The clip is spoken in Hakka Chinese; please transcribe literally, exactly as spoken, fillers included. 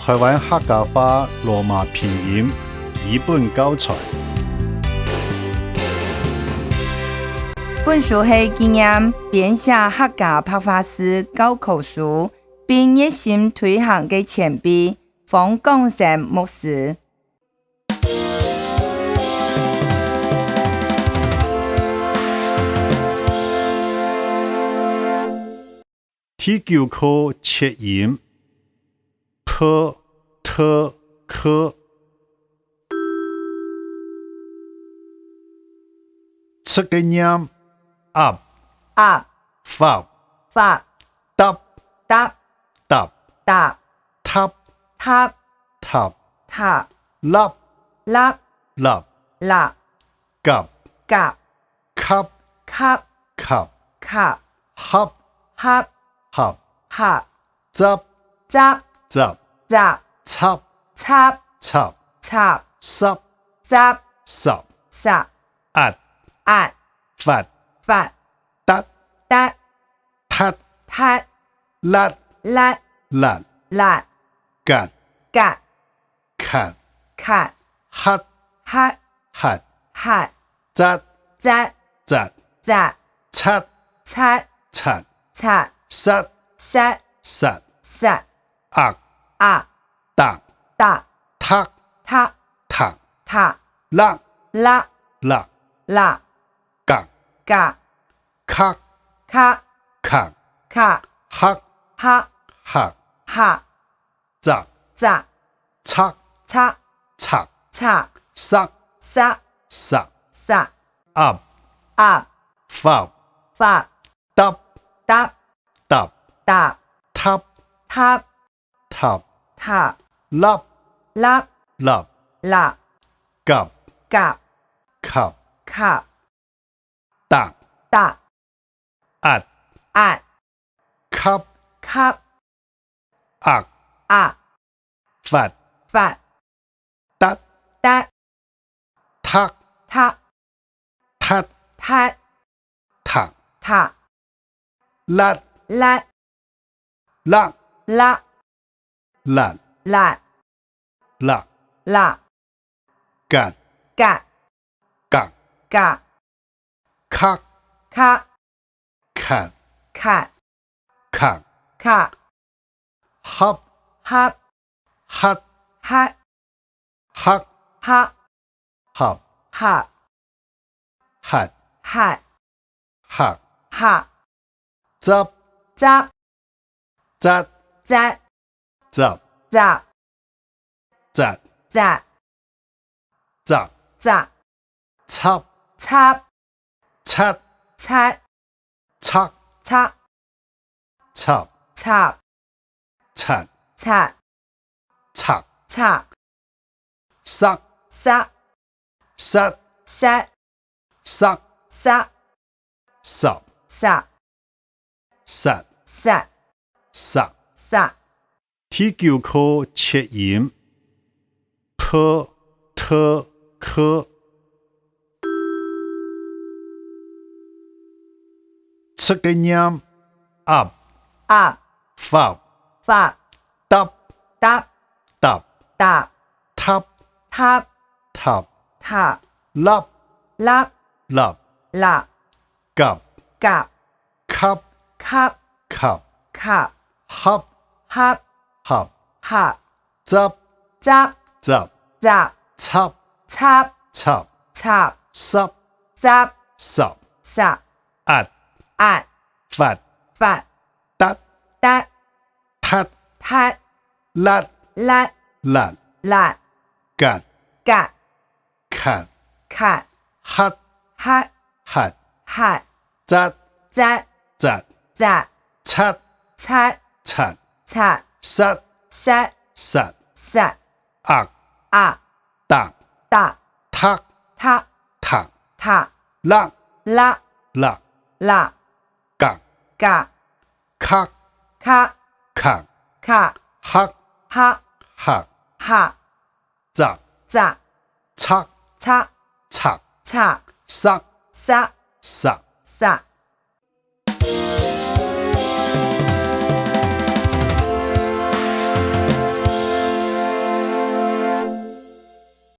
台灣客家話羅馬拼音語本教材。本書係紀念編寫客家白話字教科書，並熱心推行个前輩方廣成牧師。 第九課切音，p、t、k。直个念，ap、ap、fap、fap、tap、tap、tap、tap、tap、tap、tap、tap、lap、lap、lap、lap、kap、kap、kap、kap、kap、kap、hap、hap、hap、hap、zap、zap、zap、zap、zap、zap、zap、sap、sap、sap、sap、at、at、fat、fat、tat、tat、tat、tat、lat、lat、lat、lat、kat、kat、kat、kat、hat、hat、hat、hat、zat、zat、zat、zat、chat、chat、chat、chat、sat、sat、sat、sat、ak、ak、tak、tak、tak、tak、tak、tak、lak、lak、lak、lak、kak、kak、kak、kak、kak、hak、hak、hak、hak、zak、zak、chak、chak、chak、chak、sak、sak、sak、sak、ap、ap、fap、fap、tap、tap、tap、tap、tap、tap、tap、tap、lap、lap、lap、lap、kap、kap、kap、kap、tak、tak、at、at、kap、kap、ak、ak、fat、fat、tat、tat、tak、tak、tat、tat、tak、tak、lat、lat、lak、lak、lat、lat、lak、lak、kat、kat、kak、kak、kak、kak、kat、kat、kak、kak、hap、hap、hat、hat、hak、hak、hap、hap、hat、hat、hak、hak、zap、zap、zat、zat、zap、zat、zat、zat、zak、zak、chap、chap、chat、chat、chak、chak、chap、chap、chat、chat、chak、chak、sak、sak、sat、sat、sak、sak、sap、sap、sat、sat、sak、sak。第九課切音，p、t、k。直个念，ap、ap、fap、fap、tap、tap、tap、tap、tap、tap、tap、tap、lap、lap、lap、lap、kap、kap、kap、kap、kap、kap、hap、hap、hap、hap、zap、zap、zap、zap、chap、chap、chap、chap、sap、sap、sap、sap、at、at、fat、fat、tat、tat、tat、tat、lat、lat、lat、lat、kat、kat、khat、khat、hat、hat、hat、hat、zat、zat、zat、zat、chat、chat、chat、chat、sat、sat、sat、sat、ak、ak、tak、tak、tak、tak、tak、lak、lak、lak、lak、kak、kak、kak、kak、kak、kak、hak、hak、hak、hak、zak、zak、chak、chak、chak、chak、sak、sak、sak、sak、